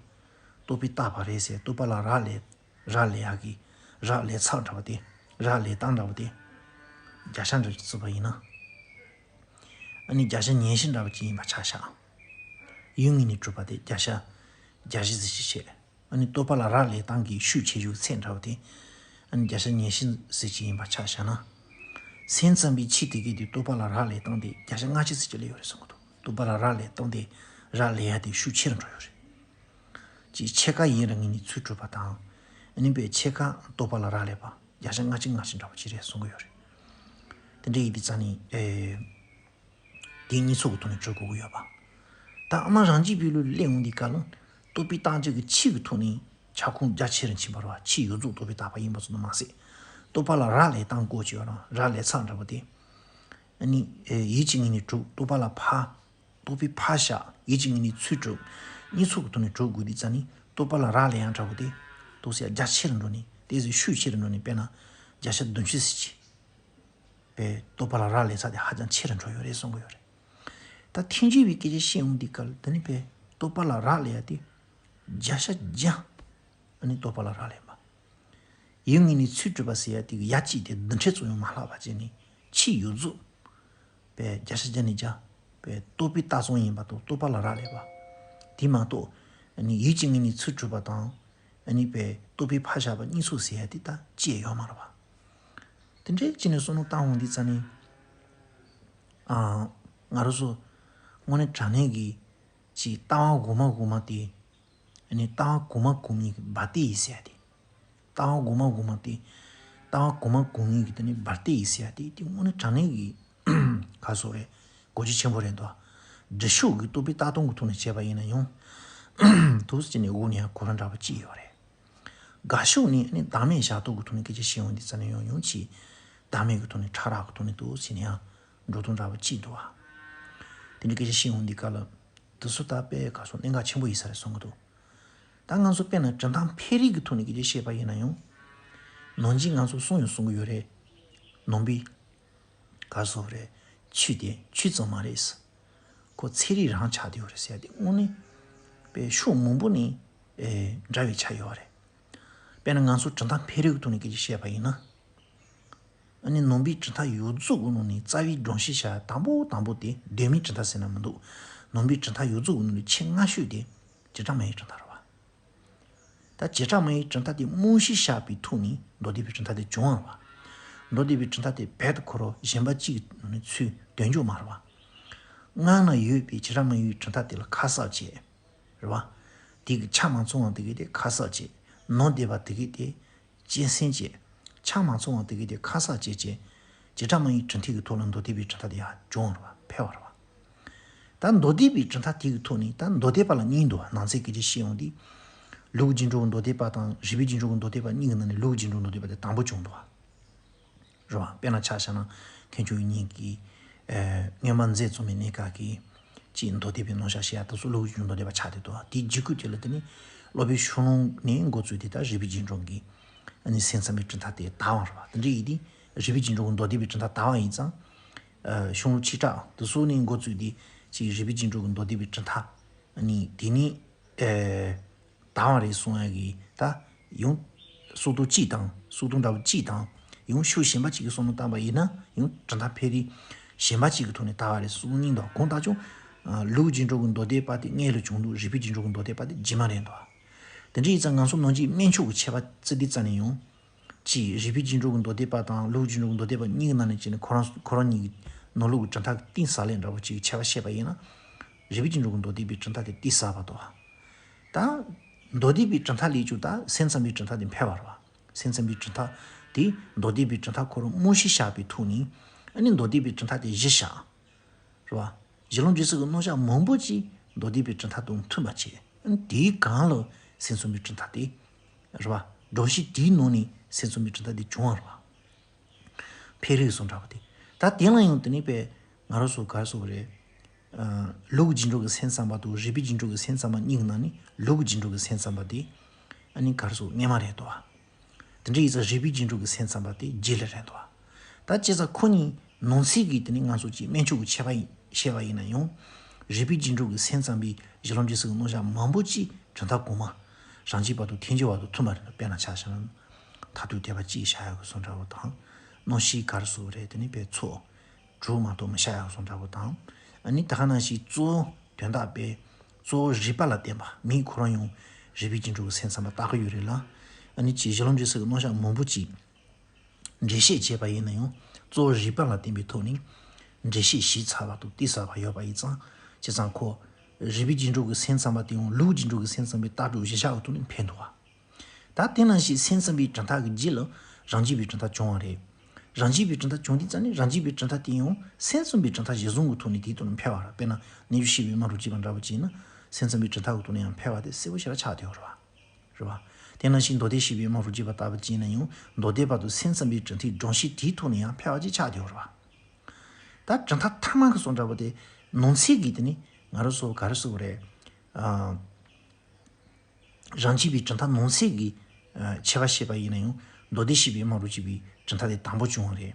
རྟོག་པས་བཏགས་པ་རེད་ཟེར། རྟོག་པ་ལ་རག་ལས་རག་ལས་ཡག་གི་རག་ལས་ཚད་འདྲ་བ་དེ། རག་ལས་སྟངས་འདྲ་བ་དེ། བརྒྱ་ཆ་འདྲ་བ་ཅིག་བརྩིས་པ་ཡིན་ན། ཨ་ནི་བརྒྱ་ཆ་ཉི་ཤུ་འདྲ་བ་ཅིག་ཡིན་པ་ཆ་བཞག། ཡུལ་ངོས་ནས་གྲུབ་པ་དེ་བརྒྱ་ཆ་བརྒྱད་ཅུ་ཙམ་ཞིག་བྱས། ཨ་ནི་རྟོག་པ་ལ་རག་ལས་སྟངས་ཀྱི་ཤུགས་ཆེ་ཤོས་ཚད་འདྲ་བ་དེ། ཨ་ནི་བརྒྱ་ཆ་ཉི་ཤུ་ཙམ་ཅིག་ཡིན་པ་ཆ་བཞག་ན། སེམས་ཙམ་པའི་ཆོས་དེ་གས་དེ་རྟོག་པ་ལ་རག་ལས་སྟངས་དེ་བརྒྱ་ཆ་ལྔ་བཅུ་ཙམ་ཅིག་སླེབས་ཡོད་རེད་གསུང་གི་འདུག། རྟོག་པ་ལ་རག་ལས་སྟངས་དེ་རག་ལས་ཡ་དེ་ཤུགས་ཆེ་རུ་འགྲོ་ཡོད་རེད། ཅིག་ཕྱེད་ཀ་ཡུལ་རང་ངོས་ནས་ཚུར་གྲུབ་པ་དང་། ཨ་ནི་བས་ཕྱེད་ཀ་རྟོག་པ་ལ་རག་ལས་པ་བརྒྱ་ཆ་ལྔ་བཅུ་ལྔ་བཅུ་འདྲ་བ་ཅིག་རེད་གསུང་གི་ཡོད་རེད། དེ་འདྲ་ཡིན་དུས་ཙང་ནི་ཨེ། དེ་གཉིས་ཚོགས་ཀྱི་ཐོག་ནས་གྲུབ་དགོས་ཀྱི་ཡོད་པ། ད་ཨ་མ་རང་རྒྱུད་པའི་ལུགས་ལ་སླེབས་འོང་དུས་སྐབས་ལ་རྟོག་པས་བཏགས་རྒྱུ་གི་ཆོས་ཀྱི་ཐོག་ནས་ཁྱབ་ཁོངས་རྒྱ་ཆེ་རུ་ཕྱིན་པ་རེད་བ། ཆོས་ཡོངས་རྫོགས་རྟོག་པས་བཏགས་པ་ཡིན་པ་ཙམ་དུ་མ་ཟད། རྟོག་པ་ལ་རག་ལས་སྟངས་སྐོར་གྱི་ཡོད་རང་རག་ལས་ཚད་འདྲ་པོ་དེ། ཨ་ནི་ཨེ་ཡུལ་གྱི་ངོས་ནས་གྲུབ། རྟོག་པ་ལ་ཕར། རྟོག་པས་ཕར་བཞག། ཡུལ་གྱི་ངོས་ནས་ཚུར་གྲུབ། གཉིས་ཚོགས་ཀྱི་ཐོག་ནས་གྲུབ་དགོས་དུས་ཙང་ནི་རྟོག་པ་ལ་རག་ལས་ཡང་འདྲ་པོ་དེ། རྟོག་ཚད་རྒྱ་ཆེ་རུ་འགྲོ་ནས་དེ་ཚོ་ཤུགས་ཆེ་རུ་འགྲོ་ནས་དཔེར་ན་བརྒྱ་ཆ་བདུན་ཅུ་ཙམ་ཅིག་པའི་རྟོག་པ་ལ་རག་ལས་ཚད་དེ་ཧ་ཅང་ཆེ་རུ་འགྲོ་ཡོད་རེད་གསུང་གི་ཡོད་རེད། ད་ཐལ་འགྱུར་བའི་སྐད་ཆ་བཤད་ཡོང་དུས་སྐབས་ལ་དེ་ནི་པས་རྟོག་པ་ལ་རག་ལས་ཡ་དེ་བརྒྱ་ཆ་བརྒྱ། ཨ་ནི་རྟོག་པ་ལ་རག་ལས་པ། ཡུལ་དངོས་ནས་ཚུར་གྲུབ་པ་ཟེར་ཡ་དེ་གི་ཡ་གཅིག་དེ་རྡུལ་ཕྲན་ཙམ་ཡང་མ་ལྷག་པ་བྱས་ནས་ཕྱི་ཡོད་རྫོགས། པས་བརྒྱ་ཆ་བརྒྱ་ནས་བརྒྱ། པས་རྟོག་པའི་ལྟ་སོང་ཡིན་པ་དང་རྟོག་པ་ལ་རག་ལས་པ། དེ་མ་གཏོགས་ཨ་ནི་ཡུལ་གྱི་དངོས་ནས་ཚུར་གྲུབ་པ་དང་། ཨ་ནི་པས་རྟོག་པའི་ཕར་བཞག་པ་གཉིས་སུ་ཟེར་ཡ་དེ་ད་ཅི་ཡང་ཡོད་མ་རེད་པ། དེ་འདྲའི་ཅི་ནས་བསམ་བློ་བཏང་འོང་དུས་ཙ་ནས། ཨ། ང་རང་ཚོ་དངོས་གནས་དྲང་གནས་ཀྱི་ཅིག་ལྟ་བ་གོང་མ་གོང་མ་དེ། ཨ་ནི་ལྟ་བ་གོང་མ་གོང་མའི་བར་དེ་ཡིན་ཟེར་ཡ་དེ། ལྟ་བ་གོང་མ་གོང་མ་དེ། ལྟ་བ་གོང་མ་གོང་མའི་གི་དེ་ནི་བར་དེ་ཡིན་ཟེར་ཡ་དེ་དེ་དངོས་གནས་དྲང་གནས་ཀྱི་ག་སོགས་རེད། གོ་རྒྱུ་ཆེན་པོ་རེད་འདུག་འདྲི་ཤོག་གི་རྟོག་པའི་ལྟ་སྟངས་ཀྱི་ཐོག་ནས་བྱས་པ་ཡིན་ན་ཡང་། དུས་ཅི་ནས་དབུགས་ནས་ཁོ་རང་འདྲ་པོ་ཅིག་ཡོད་རེད། དགའ་ཤོས་ནི་ཨ་ནི་བདག་མེད་བཞག་སྟངས་ཀྱི་ཐོག་ནས་སྐད་ཆ་བཤད་ཡོང་དུས་ཙ་ནས་ཡང་ཡང་ཅིག་བདག་མེད་ཀྱི་ཐོག་ནས་ཕྲ་རགས་ཀྱི་ཐོག་ནས་དུས་ཅི་ནས་ཡང་འགྲོ་སྟངས་འདྲ་པོ་ཅིག་འདུག་བ། དེ་འདྲའི་སྐད་ཆ་བཤད་ཡོང་དུས་སྐབས་ལ། དུས་སུ་ད་དཔེ་ག་སོགས་གནད་འགག་ཆེན་པོ་ཡིན་ས་རེད་བསམ་གྱི་འདུག་ད་ང་ཚོ་དཔེར་ན་གྲུབ་མཐའ་འཕེལ་རིམ་གྱི་ཐོག་ནས་སྐད་ཆ་བཤད་པ་ཡིན་ན་ཡང་། ནང་ཆེན་ང་ཚོ་གསུང་ཡང་གསུང་གི་ཡོད་རེད། ནང་པའི་ག་སོགས་རེད། ཆོས་དེ་ཆོས་ཙམ་མ་རེད། ཁོ་ཚན་རིག་རང་ཆགས་བསྡད་ཡོད་རེད་ཟེར་ཡ་དེ་དངོས་གནས་དཔེ་ཕྱོགས་མང་པོ་ནས་ཨེ་འདྲ་བའི་ཆ་ཡོད་རེད། དཔེར་ན་ང་ཚོ་གྲུབ་མཐའ་འཕེལ་རིམ་གྱི་ཐོག་ནས་སྐད་ཆ་བཤད་པ་ཡིན་ན། ཨ་ནི་ནང་པའི་གྲུབ་མཐའ་ཡོངས་རྫོགས་ཀྱི་ནང་ནས་རྩ་བའི་སྒྲོམ་གཞི་བྱ་དང་པོ་དང་པོ་དེ་གདོད་མའི་གྲུབ་མཐའ་ཟེར་ན་མི་འདུག་ནང་པའི་གྲུབ་མཐའ་ཡོངས་རྫོགས་ཀྱི་ནང་ནས་ཆེས་སྔ་ཤོས་དེ་བྱེ་བྲག་སྨྲ་བའི་གྲུབ་མཐའ་རེད་བ། ད་བྱེ་བྲག་སྨྲ་བའི་གྲུབ་མཐའ་དེ་རྨང་གཞི་བཞག་པའི་ཐོག་ནས་མདོ་སྡེ་པའི་གྲུབ་མཐའ་དེ་བྱུང་བ་རེད་བ། མདོ་སྡེ་པའི་གྲུབ་མཐའ་དེ་རྦད་དེ་ཁོ་རང་གཞན་པ་གཅིག་གི་ནང་ནས་ཚུར་འདོན་རྒྱུ་མ་རེད་བ། སྔར་ན་ཡོད་པའི་བྱེ་བྲག་སྨྲ་བའི་གྲུབ་མཐའ་དེ་ལ་ཁ་གསབ་བྱས། རེད་བ། དེ་གི་ཆ་མ་ཚང་བ་དེ་གི་དེ་ཁ་གསབ་བྱས། ནང་སྡེ་པ་དེ་གི་དེ་སྤྱན་གསན་བྱས། ཆ་མ་ཚང་བ་དེ་གི་དེ་ཁ་གསབ་བྱས་བྱས། བྱེ་བྲག་སྨྲ་བའི་གྲུབ་མཐའི་གི་ཐོག་ལ་མདོ་སྡེ་པའི་གྲུབ་མཐའ་དེ་ཡང་བྱུང་བ་རེད་བ། འཕེལ་བ་རེད་བ། ད་མདོ་སྡེ་པའི་གྲུབ་མཐའ་དེ་གི་ཐོག་ནས་ད་མདོ་སྡེ་པ་ལ་གཉིས་འདུག་བ། ནང་གསེས་སྐད་ཆ་བཤད་ཡོང་དུས། ལུགས་ཀྱི་འགྲོ་བའི་མདོ་སྡེ་པ་དང་རིགས་པའི་ཀྱི་འགྲོ་བའི་མདོ་སྡེ་པ་གཉིས་ཀྱི་ནང་ནས་ལུགས་ཀྱི་འགྲོ་བའི་མདོ་སྡེ་པ་དེ་དང་པོ་བྱུང་འདུག་བ། རེད་བ། དཔེར་ན་ཆ་བཞག་ན་མཁན་ཆུང་གཉིས་ཀྱིས་ཨེ་སྔོན་མ་མཛད་རྩོམ་མི་གནས་སྐབས་ཀྱི་ཅིག་མདོ་སྡེ་པའི་རྣམ་གཞག་བཤད་ཡ་དེ་ཚོ་ལུགས་ཀྱི་མདོ་སྡེ་པ་ཆགས་བསྡད་འདུག་བ། དེའི་རྗེས་ཁུལ་དེ་ལ་དེ་ནི་སློབ་དཔོན་ཤོང་ལུང་ནས་འགོ་བཙུགས་ཏེ་ད་རིགས་པའི་རྗེས་འགྲོ་གི་ཨ་ནི་སེམས་ཙམ་པའི་གྲུབ་མཐའ་དེ་དར་བ་རེད་བ། དེ་འདྲ་ཡིན་དུས་རིགས་པའི་རྗེས་འགྲོ་གི་མདོ་སྡེ་པའི་གྲུབ་མཐའ་དར་བ་ཡིན་ཙང་། ཨ་ཤོང་ལུང་ཆོས་གྲགས་དེ་ཚོ་ནས་འགོ་བཙུགས་ཏེ་ཅིག་རིགས་པའི་རྗེས་འགྲོ་གི་མདོ་སྡེ་པའི་གྲུབ་མཐའ་ཨ་ནི་དེ་ནི་ཨེ། དར་བ་རེད་གསུང་ཡ་གི་ད་ཡང་སྲོལ་གཏོད་གཅིག་དང་སྲོལ་གཏོད་འདྲ་བོ་གཅིག་དང་། ཡང་ཕྱོགས་གཞན་པ་གཅིག་གི་བསམ་བློ་བཏང་བ་ཡིན་ན་ཡང་གྲུབ་མཐའ་འཕེལ་རིམ་གཞན་པ་གཅིག་གི་ཐོག་ནས་དར་བ་རེད་གསུང་སྙིང་འདོད། གང་ལྟར་ཀྱང་ལུགས་ཀྱི་འགྲོ་གི་མདོ་སྡེ་པ་དེ་སྔོན་ལ་བྱུང་འདུག་རིགས་པའི་ཀྱི་འགྲོ་གི་མདོ་སྡེ་པ་དེ་རྗེས་མ་རེད་འདུག་དེ་འདྲ་ཡིན་ཙང་ང་ཚོ་ནང་གི་སྨན་ཕྱོགས་ཀྱི་ཁྱད་པར་བརྩི་དུས་ཙ་ནས་ཡང་། གཅིག་རིགས་པའི་རྗེས་འགྲོ་གི་མདོ་སྡེ་པ་དང་ལུགས་ཀྱི་འགྲོ་གི་མདོ་སྡེ་པ་གཉིས་ཀྱི་ནང་ནས་བྱས་ནས་ཁོ་རང་ཁོ་རང་གཉིས་ཀྱི་ནང་ལོགས་ཀྱི་གྲུབ་མཐའ་གཏིང་ཟབ་ལས་འདྲ་བོ་གཅིག་ཁྱད་པར་བཤད་པ་ཡིན་ན། རིགས་པའི་རྗེས་འགྲོ་གི་མདོ་སྡེ་པའི་གྲུབ་མཐའ་དེ་གཏིང་ཟབ་པ་དང་། ད་མདོ་སྡེ་པའི་གྲུབ་མཐའ་ལས་ཀྱང་ད་སེམས་ཙམ་པའི་གྲུབ་མཐའ་དེ་འཕེལ་བ་རེད་བ། སེམས་ཙམ་པའི་གྲུབ་མཐའ་དེ་མདོ་སྡེ་པའི་གྲུབ་མཐའ་ཁོ་རང་རྨང་གཞི་བཞག་པའི་ཐོག་ནས་ཨ་ནི་མདོ་སྡེ་པའི་གྲུབ་མཐའ་དེ་གཞི་བཞག་རེད་བ། གཞི་ལམ་འབྲས་གསུམ་གྱི་རྣམ་གཞག་མང་པོ་ཅིག་མདོ་སྡེ་པའི་གྲུབ་མཐའ་དང་མཐུན་པ་བྱས། ཨ་ནི་དེའི་སྒང་ལ་སེམས་ཙམ་པའི་གྲུབ་མཐའ་དེ་རེད་བ། སྒྲོམ་གཞི་དེའི་ནང་ནས་སེམས་ཙམ་པའི་གྲུབ་མཐའ་དེ་བྱུང་བ་རེད་བ། འཕེལ་རིམ་སོགས་འདྲ་བ་དེ། ད་དེ་ལ་ཡང་དེ་ནས་པས་ང་རང་ཚོ་ག་རེ་ཟེར་དགོས་རེད། ཨ་ལུགས་ཀྱི་རྗེས་འགྲོ་གི་སེམས་ཙམ་པ་དང་རིགས་པའི་རྗེས་འགྲོ་གི་སེམས་ཙམ་པ་གཉིས་ཀྱི་ནང་ནས་ལུགས་ཀྱི་རྗེས་འགྲོ་གི་སེམས་ཙམ་པ་དེ་ཨ་ནི་ག་རེ་ཟེར་དགོས་སྔོན་མ་རེད་དོ། དེ་འདྲ་ཡིན་ཙང་རིགས་པའི་རྗེས་འགྲོ་གི་སེམས་ཙམ་པ་དེ་རྗེས་ལ་རེད་དོ། ད་བྱས་ཙང་ཁོ་གཉིས་ནང་གསེས་ཀྱི་དེ་ནི་ང་ཚོ་གཅིག་སྨན་ཕྱོགས་ཀྱི་ཁྱད་པར་ཡིན་བཤད་པ་ཡིན་ན་ཡང་། རིགས་པའི་རྗེས་འགྲོ་གི་སེམས་ཙམ་པའི་གཞི་ལམ་འབྲས་གསུམ་གྱི་རྣམ་གཞག་མང་པོ་ཅིག་གྲུབ་མཐའ་གོང་མ་རང་རྒྱུད་པ་དང་ཐལ་འགྱུར་བ་དང་མཐུན་པ་རེད། དཔེར་ན་ཆ་བཞག་ན། མཐར་ཐུག་དད་པ་གཅིག་བཞག་ཡག་གི་བཟོ་འདྲ་བོ་དང་། རྣམ་ཤེས་ག་རེ་ཟེར་དགོས་རེད་དེ་ནི་པས་ཚོགས་དྲུག་མ་གཏོགས་མི་བཞག་ཡག་བཟོ་འདྲ་བོ་དང་། ཨ་ནི་ད་ག་ནང་བཞིན་གཙོ་བོ་དོན་དག་པས་གཙོ་བོ་རིགས་པ་ལ་བརྟེན་པ་མི་ཁོ་རང་ཡང་རིགས་པའི་རྗེས་འགྲོ་གི་སེམས་ཙམ་པ་ལྟ་གི་ཡོད་རེད་ལ། ཨ་ནི་ཅིག་གཞི་ལམ་འབྲས་གསུམ་གྱི་རྣམ་གཞག་མང་པོ་ཅིག་འགྲེལ་བཤད་བྱས་པ་ཡིན་ན་ཡང་གཙོ་བོ་རིགས་པ་ལ་བརྟེན་པའི་ཐོག་ནས་འགྲེལ་བཤད་ཞིབ་ཚགས་པ་དང་གཏིང་ཟབ་པ་ཡོད་པ་ཡིན་ཙང་། བྱས་ཙང་ཁོ་རིགས་པའི་རྗེས་འགྲོ་གི་སེམས་ཙམ་པ་དེ་ཡང་ལུགས་ཀྱི་རྗེས་འགྲོ་གི་སེམས་ཙམ་པའི་ལྟ་གྲུབ་གཞིར་བཞག་གི་ཐོག་ནས་འཕེལ་འདུག་བ། ད་དེ་ནང་བཞིན་སེམས་ཙམ་པའི་གྲུབ་མཐའ་གི་རྗེས་ལ་རང་རྒྱུད་པའི་གྲུབ་མཐའ་བྱུང་བ་རེད། རང་རྒྱུད་པའི་གྲུབ་མཐའ་བྱུང་དུས་ཙམ་ནས་རང་རྒྱུད་པའི་གྲུབ་མཐའ་དེ་ཡང་སེམས་ཙམ་པའི་གྲུབ་མཐའ་གཞིར་བཟུང་གི་ཐོག་ནས་དེའི་ཐོག་ནས་འཕེལ་བ་རེད། དཔེར་ན་རྣལ་འབྱོར་ཤེས་པའི་སྨྲ་རུ་གཅིག་པ་འདྲ་བོ་བྱས་ན་སེམས་ཙམ་པའི་གྲུབ་མཐའ་གི་ཐོག་ནས་ཡང་འཕེལ་བ་དེ་གསལ་པོ་ཞེ་དྲག་ཆགས་བསྡད་ཡོད་རེད་བ། རེད་བ། དེ་ནང་བཞིན་མདོ་སྡེ་ཤེས་པའི་སྨྲ་རུ་གཅིག་པ་ལྟ་བུ་བྱས་ན་ཡང་མདོ་སྡེ་པ་དང་སེམས་ཙམ་པའི་གྲུབ་མཐའི་སྒྲོམ་གཞི་དེའི་ཐོག་ནས་ཡང་འཕེལ་བ་ཅིག་ཆགས་བསྡད་ཡོད་རེད་བ། ད་གྲུབ་མཐའ་ཐ་མ་གི་བཟོ་འདྲ་བོ་དེ་ནང་གསེས་ཀྱི་དེ་ནི་ང་རང་ཚོ་ག་རེ་ཟེར་དགོས་རེད། ཨ། རང་རྒྱུད་པའི་གྲུབ་མཐའ་ནང་གསེས་ཀྱི་ཨ་ཁྱད་པར་བཤད་པ་ཡིན་ན་ཡང་མདོ་སྡེ་ཤེས་པའི་སྨྲ་རུ་གཅིག་པའི་གྲུབ་མཐའ་དེ་དང་པོ་བྱུང་བ་རེད།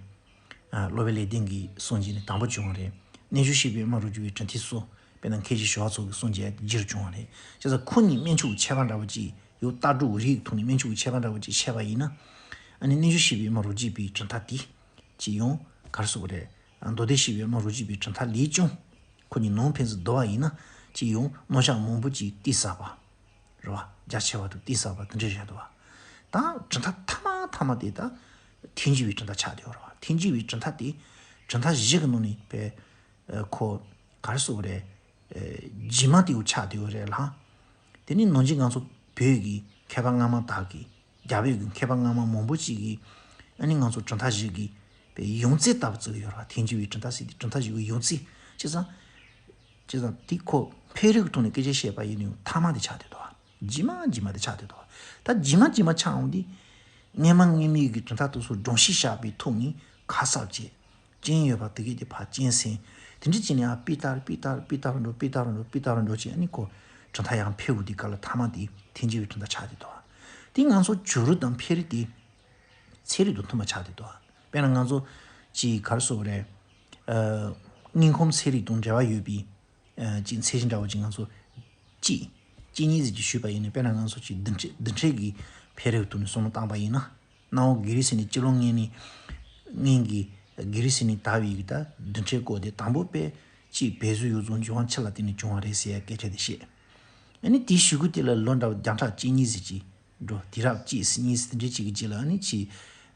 ཨ་སློབ་དཔོན་ལེགས་ལྡན་གྱི་སངས་རྒྱས་ནས་དང་པོ་བྱུང་བ་རེད། རྣལ་འབྱོར་ཤེས་པས་སྨྲ་རོ་རྒྱུད་པའི་གྲུབ་མཐའ་སོགས། དཔེར་ན་མཁས་བཞི་ཞི་བ་འཚོ་གིས་གསུངས་བྱས་སྒྱུར་བྱུང་བ་རེད། བྱས་ཙང་ཁོ་གཉིས་དམན་ཆུང་གི་ཁྱད་པར་འདྲ་བོ་ཅིག་ཡོད། ལྟ་གྲུབ་རིགས་ཐོག་ནས་དམན་ཆུང་གི་ཁྱད་པར་འདྲ་བོ་ཅིག་བཤད་པ་ཡིན་ན། ཨ་ནི་རྣལ་འབྱོར་ཤེས་པས་སྨྲ་རོ་རྒྱུད་པའི་གྲུབ་མཐའ་དེ་ཅིག་ཡང་ག་རེ་ཟེར་དགོས་རེད། མདོ་སྡེ་ཤེས་པས་སྨྲ་རོ་རྒྱུད་པའི་གྲུབ་མཐའ་ལས་ཀྱང་ཁོ་གཉིས་ནང་ཕན་ཚུན་བསྡུར་བ་ཡིན་ན། ཅིག་ཡང་རྣམ་གཞག་མང་པོ་ཅིག་ཏོག་ཙམ་པ་རེད་བ། རྒྱ་ཆེ་བ་དང་ཏོག་ཙམ་པ་དེ་འདྲ་རེད་འདུག་བ། ད་གྲུབ་མཐའ་ཐ་མ་ཐ་མ་དེ་ད་ཐལ་འགྱུར་བའི་གྲུབ་མཐའ་ཆགས་བསྡད་ཡོད་རེད་བ། ཐལ་འགྱུར་བའི་གྲུབ་མཐའ་དེ་གྲུབ་མཐའ་བཞི་གི་ནང་ནས་པའི་ཁོ་ག་རེ་ཟེར་དགོས་རེད། རྗེས་མ་དེ་ཆགས་བསྡད་ཡོད་རེད་ལ། དེ་ནི་ནང་བཞིན་ང་ཚོ་བོད་ཀྱི་མཁས་པ་སྔ་མ་དག་གིས། རྒྱ་བོད་ཀྱི་མཁས་པ་སྔ་མ་མང་པོ་ཅིག་གིས་ཨ་ནི་ང་ཚོ་གྲུབ་མཐའ་བཞི་གི་པའི་ཡང་རྩེ་ལྟ་བུ་བརྩི་གི་ཡོད་རེད་བ། ཐལ་འགྱུར་བའི་གྲུབ་མཐའ་ཟེར་དེ་གྲུབ་མཐའ་བཞི་གི་ཡང་རྩེ། བྱས་ཙང་། བྱས་ཙང་དེ་ཁོ་འཕེལ་རིམ་གྱི་ཐོག་ནས་སྐད་ཆ་བཤད་པ་ཡིན་ན་ཡང་ཐ་མ་དེ་ཆགས་བསྡད་འདུག་བ། རྗེས་མ་རྗེས་མ་དེ་ཆགས་བསྡད་འདུག་བ། ད་རྗེས་མ་རྗེས་མ་ཆགས་འོང་དུས། སྔ་མ་སྔ་མའི་གི་གྲུབ་མཐའ་དེ་ཚོ་སྒྲོམ་གཞི་བཞག་པའི་ཐོག་ནས་ཁ་གསབ་བྱས། རྐྱེན་ཡོད་པ་དེ་གས་དེ་ཕར་རྐྱེན་སེལ། དེ་འདྲ་བྱས་ནས་ཨ་པི་ཏར་པི་ཏར་པི་ཏར་འགྲོ་པི་ཏར་འགྲོ་པི་ཏར་འགྲོ་བྱས། ཨ་ནི་ཁོ་གྲུབ་མཐའ་ཡང་འཕེལ་འོང་དུས་སྐབས་ལ་ཐ་མ་དེ་ཐལ་འགྱུར་བའི་གྲུབ་མཐའ་ཆགས་བསྡད་འདུག་བ། དེ་ང་ཚོ་བྱུ་རུ་དང་འཕེལ་རིམ་དེ་ཚན་རིག་དང་མཐུན་པ་ཆགས་བསྡད་འདུག་བ། དཔེར་ན་ང་ཚོ་ཅིག་ག་རེ་ཟེར་དགོས་རེད། ཨ། དངོས་ཁམས་ཚན་རིག་དང་འབྲེལ་བ་ཡོད་པའི། ཨ། ཅིག་ཚད་གཞི་འདྲ་བོ་ཅིག་ང་ཚོ་གཅིག་གཅིག་གཉིས་ཟེར་གྱི་ཞུས་པ་ཡིན་ན། དཔེར་ན་ང་ཚོ་ཅིག་རྡུལ་ཕྲན་རྡུལ་ཕྲན་གྱི་འཕེལ་རིམ་ཐོག་ནས་བསམ་བློ་བཏང་པ་ཡིན་ན། གནའ་བོ་གྷི་རི་སི་ནས་སྤྱི་ལོ་སྔོན་ནས་སྔོན་གྱི་གྷི་རི་སི་ནས་དར་བའི་གི་ད་རྡུལ་ཕྲན་སྐོར་དེ་དང་པོ་དཔེ་ཅིག་བལ་བཟོ་ཡོ་བཟོ་འབྱུང་བ་ཆུ་ལ་བརྟེན་ནས་བྱུང་བ་རེད་ཟེར་ཡ་སྐད་ཆ་དེ་བཤད། ཨ་ནི་དེའི་གཞུག་གུ་དེ་ལ་ལོ་འདྲ་བོ་བརྒྱ་ཕྲག་གཅིག་གཉིས་ཟེར་གྱི་འགྲོ། དུས་རབས་གཅིག་ཟེར་གཉིས་ཟེར་དེ་འདྲའི་ཅིག་གི་རྗེས་ལ་ཨ་ནི་ཅིག་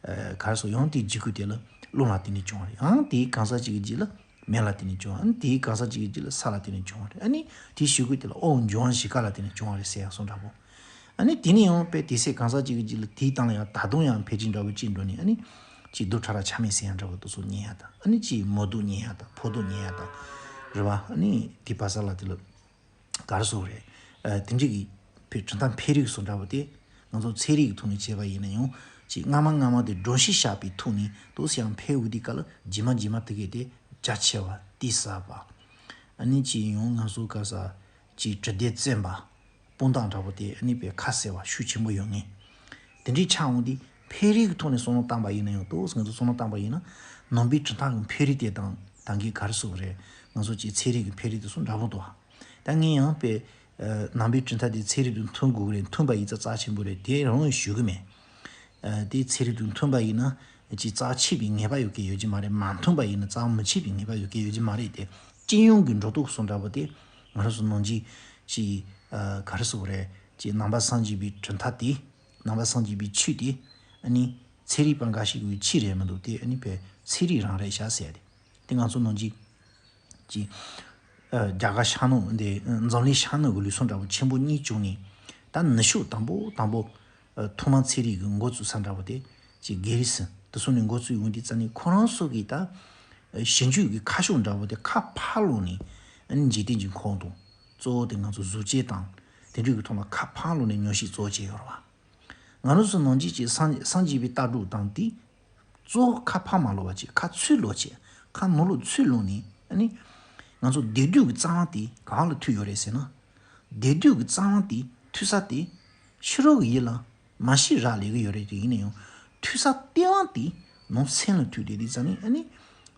ཨ། ག་རེ་ཟེར། ཡང་དེའི་གཞུག་གུ་དེ་ལ་རླུང་ལ་བརྟེན་ནས་བྱུང་བ་རེད། ཡང་དེའི་གང་ཟག་ཅིག་གི་རྗེས་ལ་མེ་ལ་བརྟེན་ནས་བྱུང་བ། ཨ་ནི་དེའི་གང་ཟག་ཅིག་གི་རྗེས་ལ་ས་ལ་བརྟེན་ནས་བྱུང་བ་རེད། ཨ་ནི་དེའི་གཞུག་གུ་དེ་ལ་ཨོ་འབྱུང་བ་བཞི་ཀ་ལ་བརྟེན་ནས་བྱུང་བ་རེད་ཟེར་ཡ་སོགས་འདྲ་པོ། ཨ་ནི་དེ་ནས་ཡང་དཔེ་དེ་ཚེ་གང་ཟག་ཅིག་གི་རྗེས་ལ་དེའི་སྟེང་ལ་ཡང་ད་དུང་ཡང་འཕེལ་རྒྱས་འདྲ་བོ་ཅིག་འགྲོ་ནས། ཨ་ནི་ཅིག་དུག་ཁྲག་ར་ཆ་མེད་ཟེར་ཡ་འདྲ་བོ་དེ་ཚོ་རྙེད་ཡ་དང་། ཨ་ནི་ཅིག་མོ་དུག་རྙེད་ཡ་དང་། ཕོ་དུག་རྙེད་ཡ་དང་། རེད་བ། ཨ་ནི་དེ་བ་ས་ལ་དེ་ལ་ག་རེ་ཟེར་དགོས་རེད། ཨ། དེ་འདྲ་གི་བོད་གྲུབ་མཐའ་འཕེལ་རིམ་སོགས་འདྲ་བོ་དེ་ང་ཚོ་ཚན་རིག་གི་ཐོག་ནས་བྱས་པ་ཡིན་ན་ཡང་། ཅིག་སྔ་མ་སྔ་མ་དེ་སྒྲོམ་གཞི་བཞག་པའི་ཐོག་ནས་ཏོག་ཙམ་ཡང་འཕེལ་འོང་དུས་སྐབས་ལ་རྗེས་མ་རྗེས་མ་དེ་གས་དེ་རྒྱ་ཆེ་བ་ཏོག་ཙམ་པ། ཨ་ནི་ཅིག་ཡང་ང་ཚོ་ག་རེ་ཟེར། ཅིག་གྲུབ་འབྲས་བཙན་པ། དཔང་རྟགས་འདྲ་བོ་དེ་ཨ་ནི་དཔེ་ཁ་གསལ་བ་ཤུགས་ཆེན་པོ་ཡོད་ངེས། དེ་འདྲའི་ཆགས་འོང་དུས་འཕེལ་རིམ་གྱི་ཐོག་ནས་བསམ་བློ་བཏང་པ་ཡིན་ན་ཡང་། ཏོག་ཙམ་ང་ཚོ་བསམ་བློ་བཏང་པ་ཡིན་ན། ནང་པའི་གྲུབ་མཐའ་གི་འཕེལ་རིམ་དེ་དང་ད་གིན་ག་རེ་ཟེར་དགོས་རེད། ང་ཚོ་ཅིག་ཚན་རིག་གི་འཕེལ་རིམ་དེ་ཚོ་འདྲ་པོ་འདུག་ཨ། ད་ངས་ཡང་དཔེ། ཨ། ནང་པའི་གྲུབ་མཐའ་དེ་ཚན་རིག་དང་མཐུན་དགོས་ཀྱི་རེད། མཐུན་པ་ཡིན་ཙང་རྩ་ཆེན་པོ་རེད། དེ་རང་ཞུ་གི་མེད། ཨ། དེ་ཚན་རིག་དང་མཐུན་པ་ཡིན་ན་ཅིག་རྩ་ཆེ་བའི་ངེས་པ་ཡོད་མཁན་ཡོད་ཀྱི་མ་རེད། མ་མཐུན་པ་ཡིན་ན་རྩ་མི་ཆེ་བའི་ངེས་པ་ཡོད་མཁན་ཡོད་ཀྱི་མ་རེད་དེ། སྤྱི་ཡོངས་ཀྱི་འགྲོ་སྟངས་སོགས་འདྲ་པོ་དེ་ང་རང་ཚོ་ནང་བཞིན་ཅིག་ཨ། ག་རེ་ཟེར་དགོས་རེད། ཅིག་ནང་པ་སངས་རྒྱས་པའི་གྲུབ་མཐའ་དེ། ནང་པ་སངས་རྒྱས་པའི་ཆོས་དེ། ཨ་ནི་ཚན་རིག་པ་འགའ་ཞིག་གི་ཆོས་རེད་མི་འདུག་དེ་ཨ་ནི་དཔེ་ཚན་རིག་རང་རེད་ཤག་ཟེར་ཡ་དེ། དེ་ང་ཚོ་ནང་བཞིན་གྱི། ཨ། རྒྱ་གར་ཤར་ནུབ་འདི། འཛམ་གླིང་ཤར་ནུབ་ཀྱི་ལུགས་སྲོལ་འདྲ་པོ་ཆེན་པོ་གཉིས་བྱུང་ནས། ད་ནུབ་ཕྱོགས་དང་པོ་དང་པོ། ཨ། ཐོག་མར་ཚན་རིག་གི་འགོ་བཙུགས་ས་འདྲ་པོ་དེ་ཅིག་གྷི་རི་སི་དེ་ཚོ་ནས་འགོ་བཙུགས་ཡོང་དུས་ཙ་ནས། ཁོ་རང་ཚོ་གིས་ད་ཞིབ་འཇུག་གི་ཁ་ཕྱོགས་འདྲ་པོ་དེ་ཁ་ཕར་ལོག་ནས། ཨ་ནི་འཇིག་རྟེན་གྱི་ཁམས་དང་། གཙོ་བོ་དེ་ང་ཚོ་གཟུགས་ཅན་དང་དེ་འདྲ་གི་ཐོག་ལ་ཁ་ཕར་ལོག་ནས་ཉམས་ཞིབ་གཙོ་བོ་བྱས་ཡོད་རེད་བ། ང་རང་ཚོ་ནང་བཞིན་གྱི་སངས་སངས་རྒྱས་པའི་ལྟ་གྲུབ་དང་དེ། གཙོ་བོ་ཁ་ཕར་མ་ལོག་པ་བྱས། ཁ་ཚུར་ལོག་བྱས། ཁ་ནང་ལོགས་ཚུར་ལོག་ནས། ཨ་ནི་ང་ཚོ་བདེ་སྡུག་གི་རྩ་བ་དེ་གང་ལ་ཐུག་ཡོད་རེད་ཟེར་ན། བདེ་སྡུག་གི་རྩ་བ་དེ་ཐུག་ས་དེ་ཕྱི་རོལ་གྱི་ཡུལ་ལ་མ་གཞི་རག་ལས་ཀྱི་ཡོད་རེད། དེ་ཡིན་ན་ཡང་ཐུག་ས་ལྟེ་བ་དེ་ནང་སེམས་ལ་ཐུག་བསྡད་དུས་ཙ་ནས། ཨ་ནི་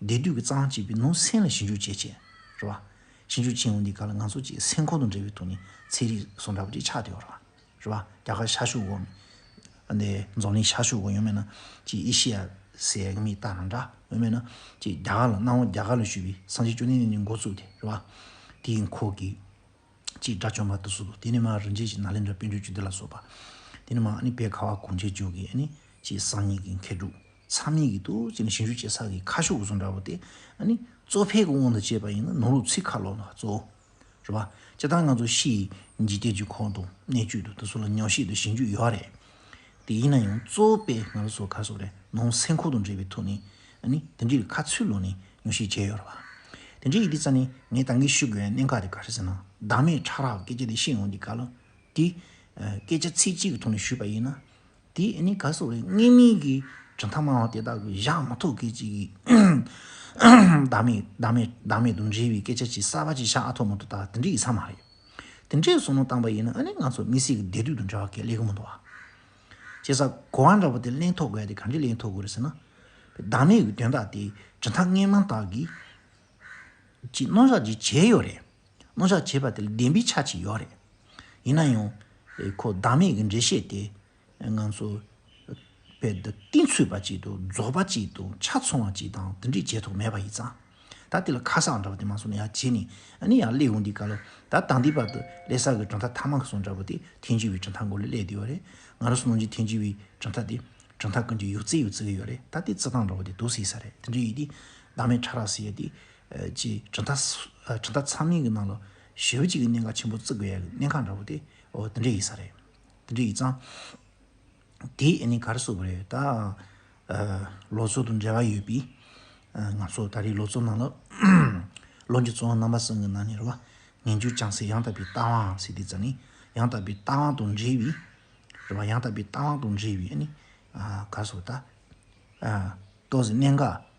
བདེ་སྡུག་གི་རྩ་བ་བྱས་པའི་ནང་སེམས་ལ་ཞིབ་འཇུག་བྱས་བྱས། རེད་བ། ཞིབ་འཇུག་བྱས་ཡོང་དུས་སྐབས་ལ་ང་ཚོ་ཅིག་སེམས་ཁམས་དང་འབྲེལ་བའི་ཐོག་ནས་ཚན་རིག་སོགས་འདྲ་པོ་ཅིག་ཆགས་བསྡད་ཡོད་རེད་བ། རེད་བ། རྒྱ་གར་ཤར་ཕྱོགས་འོག་ནས། འདི་འཛམ་གླིང་ཤར་ཕྱོགས་འོག་ཡང་མིན་ན་ཅིག་ཨེ་ཤི་ཡ་ཟེར་ཡག་མི་ལྟ་རང་འདྲ། ཡང་མིན་ན་ཅིག་རྒྱ་གར་ལ། གནའ་བོ་རྒྱ་གར་ལ་བཞུགས་པའི་སངས་རྒྱས་བཅོམ་ལྡན་འདས་ནས་འགོ་བཙུགས་ཏེ། རེད་བ། དེའི་འཁོར་གྱི་ཅིག་དགྲ་བཅོམ་པ་དེ་ཚོ་དང་། དེ་ནས་མར་རིན་ཆེན་གྱི་ནཱ་ལེནྡྲ་པཎ་གྲུབ་རྒྱུད་སྡེ་ལ་སོགས་པ། དེ་ནས་མར་ཨ་ནི་བོད་ཁ་བ་གངས་ཅན་ལྗོངས་ཀྱི་ཨ་ནི་ཅིག་སང་ཉིན་གྱི་མཁས་གྲུབ་ཚང་མས་ཀྱི་ཏོག་ཙམ་ཞིབ་འཇུག་བྱེད་ས་གི་ཁ་ཕྱོགས་བཟོ་འདྲ་བོ་དེ། ཨ་ནི་གཙོ་ཕལ་གྱི་དབང་དུ་བྱས་པ་ཡིན་ན་ནང་ལོགས་ཚུར་ཁ་ལོག་ནས་གཙོ་བོ། རེད་བ། སྤྱིར་བཏང་ང་ཚོ་ཕྱིའི་འཇིག་རྟེན་གྱི་ཁམས་དང་གནས་ཚུལ་དང་དེ་ཚོ་ལ་ཉམས་ཞིབ་དང་ཞིབ་འཇུག་ཡོད་རེད། དེ་ཡིན་ན་ཡང་གཙོ་བོ་དཔེ་ང་ཚོ་ག་རེ་ཟེར་དགོས་རེད། ནང་སེམས་ཁམས་དང་འབྲེལ་བའི་ཐོག་ནས། ཨ་ནི་དེ་འདྲའི་ཁ་ཚུར་ལོག་ནས་ཉམས་ཞིབ་བྱས་ཡོད་རེད་བ། དེ་འདྲ་ཡིན་དུས་ཙ་ནས་ངས་ད་གིན་ཞུ་དགོས་པའི་གནད་འགག་དེ་ག་རེ་ཟེར་ན། བདག་མེད་ཕྲ་རགས་སྐད་ཆ་དེ་བཤད་ཡོང་དུས་སྐབས་ལ། དེ་སྐད་ཆ་ཚིག་གཅིག་གི་ཐོག་ནས་ཞུས་པ་ཡིན་ན། དེ་ཨ་ནི་ག་རེ་ཟེར་དགོས་རེད། སྔོན་མའི་གི་གྲུབ་མཐའ་སྨྲ་བ་དེ་དག་གིས་བཞག་མ་ཐུབ་མཁན་ཅིག་གི། བདག་མེད་བདག་མེད་བདག་མེད་དང་འབྲེལ་བའི་སྐད་ཆ་ཅིག་གསར་པ་ཅིག་བཞག་ཨ་ཐུབ་མ་ཐུབ་ད་དེ་འདྲ་ཡིན་ས་མ་རེད། དེ་འདྲའི་བསམ་བློ་བཏང་པ་ཡིན་ན། ཨ་ནི་ང་ཚོ་མི་སེར་གྱི་བདེ་སྡུག་དང་འབྲེལ་བ་གང་ཡང་སླེབས་ཀྱི་མི་འདུག་བ། བྱས་ཙང་གོ་བ་འདྲ་པོ་དེ་ལེན་ཐུབ་དགོས་ཡ་དེ་ག་འདྲས་ལེན་ཐུབ་དགོས་རེད་ཟེར་ན། བདག་མེད་ཀྱི་དོན་དག་དེ་གྲུབ་མཐའ་སྔོན་མ་དག་གིས། ཅིག་རྣམ་གཞག་ཅིག་བྱས་ཡོད་རེད། རྣམ་གཞག་བྱས་པ་དེ་ལ་བདེན་པའི་ཆ་ཅིག་ཡོད་རེད། ཡིན་ན་ཡང་ཁོ་བདག་མེད་ཀྱི་འགྲེལ་བཤད་དེ་ང་ཚོ་བོད་དུ་གཏིང་ཚུད་པ་ཅིག་དང་རྫོགས་པ་ཅིག་དང་ཆ་ཚང་བ་ཅིག་དང་དེ་འདྲའི་བྱེད་ཐུབ་མེད་པ་ཡིན་ཙང་། ད་དེ་ལ་ཁ་གསག་འདྲ་བ་དེ་མ་སོང་ན་ཡང་བྱས་ནས་ཨ་ནི་ཡང་སླེབས་འོང་དུས་སྐབས་ལ་ད་དང་དེ་བར་དུ་སླེབས་ས་གི་གྲུབ་མཐའ་ཐ་མ་གི་སོང་འདྲ་བོ་དེ་ཐལ་འགྱུར་བའི་གྲུབ་མཐའ་མགོ་ལ་སླེབས་བསྡད་ཡོད་རེད། ང་རང་ཚོ་ནང་བཞིན་ཐལ་འགྱུར་བའི་གྲུབ་མཐའ་དེ་གྲུབ་མཐའ་ཀུན་གྱི་ཡོད་ཚད་ཡོད་ཚད་ཀྱི་ཡོད་རེད། ད་དེ་རྩི་སྟངས་འདྲ་བོ་དེ་འདུག་སེ་ཡིན་ས་རེད། དེ་འདྲ་ཡིན་དུས་བདག་མེད་ཕྲ་རགས་ཟེར་ཡ་དེ་ཅིག་གྲུབ་མཐའ་གྲུབ་མཐའ་ཚང་མའི་གི་ནང་ལ་ཞེ་པོ་ཅིག་གི་གནད་འགག་ཆེན་པོ་བརྩི་དགོས་ཡ་གི་གནད་འགག་འདྲ་བོ་དེ་འོ་དེ་འདྲ་ཡིན་ས་རེད། དེ་འདྲ་ཡིན་ཙང་། དེ་ཨ་ནི་ག་རེ་ཟེར་དགོས་རེད་ད། ལོ་ཚོད་དང་འབྲེལ་བ་ཡོད་པའི། ང་ཚོ་ད་རེས་ལོ་ཚོད་ནང་ལ། ལོ་རྒྱུས་གཙོ་བོ་རྣམ་པ་གསུམ་གྱི་ནང་ནས་རེད་བ། ངེས་འབྱུང་བྱང་སེམས་ཡང་དག་པའི་ལྟ་བའམ་ཟེར་དུས་ཙམ་ནས་ཡང་དག་པའི་ལྟ་བ་དང་འབྲེལ་བའི། རེད་བ། ཡང་དག་པའི་ལྟ་བ་དང་འབྲེལ་བའི་ཨ་ནི། ག་རེ་ཟེར་དགོས་ད། ཏོག་ཙམ་གནད་འགག་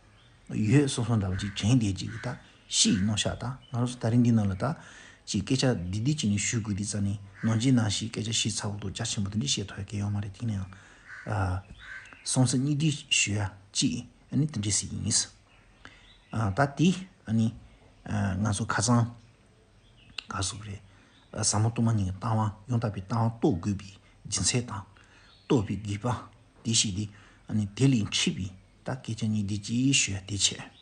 ཡོད་སོང་སོང་འདྲ་བ་ཅིག་དྲན་བསྡད་ཅིག་གི་ད་ཤི་ཡི་རྣམ་གཞག་ད་ང་རང་ཚོ་ད་རིང་འདི་ནང་ལ་ད་ཅིག་སྐད་ཆ་འདི་འདི་ཅིག་ནས་ཞུ་དགོས་འདི་ཙ་ནས་ནང་བཞིན་ནང་བཞིན་སྐད་ཆ་བཤད་ཚ་བོ་དང་རྒྱ་ཆེན་པོ་དེ་འདྲ་བཤད་ཐུབ་ཡ་གི་ཡོད་མ་རེད། དེ་ནས་ཡང་བསམ་ཚུལ་གཉིས་འདྲེས་ཞུ་ཡ་ཅིག་ཨ་ནི་དེ་འདྲས་ཞིག་ཡིན། ད་དེ་ཨ་ནི་ང་ཚོ་ཁ་སང་ག་ཟེར་དགོས་རེད། ཟབ་མོ་སྟོང་པ་ཉིད་ཀྱི་ལྟ་བ་ཡང་དག་པའི་ལྟ་བ་རྟོགས་དགོས་པའི་རྒྱུ་མཚན་དང་རྟོགས་པའི་དགོས་པ་དེ་ཞིག་དེ་ཨ་ནི་དེ་ལས་འཁྲིད་པའི་ད་སྐད་ཆ་གཉིས་འདི་ཅིག་ཞུ་ཡ་དེ་བྱས།